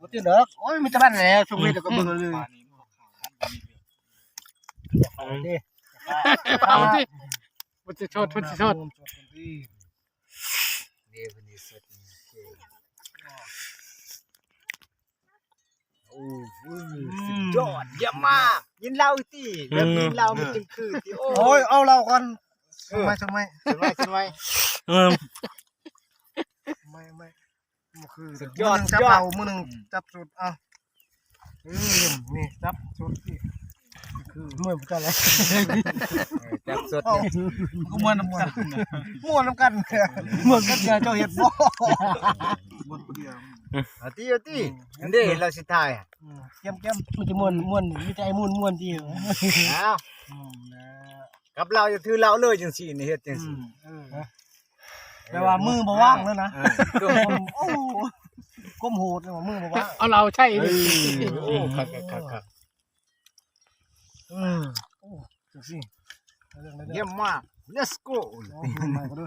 ບໍ່ຕື່ມດອກ ໂອ້ຍ ມີແຕ່ມັນແຫຼະ ຊຸມເຮັດແລ້ວກໍເບິ່ງເອົາເລີຍ ເອົາຕິ ເອົາຕິ ມັນຊິຊອດ ມັນຊິຊອດ ນີ້ເພິ່ນຊິຊອດນີ້ ໂອ້ຍ ອືມ ສຸດຍອດ ຢ້ຽມມາກ ກິນເຫຼົ້າຕິ ແບບກິນເຫຼົ້າມັນຈຶ່ງຄືຕິ ໂອ້ຍ ໂອ້ຍ ເອົາເຫຼົ້າກ່ອນ ເອີ ຊົງໄມ້ ຊົງໄມ້ ຊົງໄມ້ ເອີ ໄມ້ ໄມ້ ມື້ຄື ສຸດຍອດ ມື້ໜຶ່ງຈັບເຫຼົ້າ ມື້ໜຶ່ງ ອືມ ຈັບສົດ ເອົາ ເອີ ນີ້ຈັບສົດນີ້ ຄືມ່ວນຄືກັນແຫຼະ ເອີ ຈັບສົດນີ້ ກໍມ່ວນນຳກັນ ມ່ວນນຳກັນ ມ່ວນກັນ ເຈົ້າເຮັດບໍ່ ໝົດຜູ້ດຽວ ເອົາຕິ ເອົາຕິ ອືມ ອັນເດ້ ລາວຊິຖ່າຍ ອືມ ກຽມໆ ມັນຈະມ່ວນ ມ່ວນ ມີແຕ່ອ້າຍມ່ວນ ມ່ວນຕິ ເອົາ ອືມ ກັບລາວຈະຖືລາວເລີຍຈັ່ງຊີ້ນີ້ ເຮັດຈັ່ງຊີ້ ອືມ ເອີ ແປວ່າມືບໍ່ວ່າງເລີຍນະ ເອີ ໂອ້ ກົ້ມໂຫດເລີຍວ່າມືບໍ່ວ່າງ ເອົາເຫຼົ້າໃສ່ ເອີ ໂອ້ ຄັກໆໆໆ ອືມ ໂອ້ ຈັ່ງຊີ້ ຢ້ຽມມາກ let's go ໂອ້ ໃໝ່ກໍເດີ.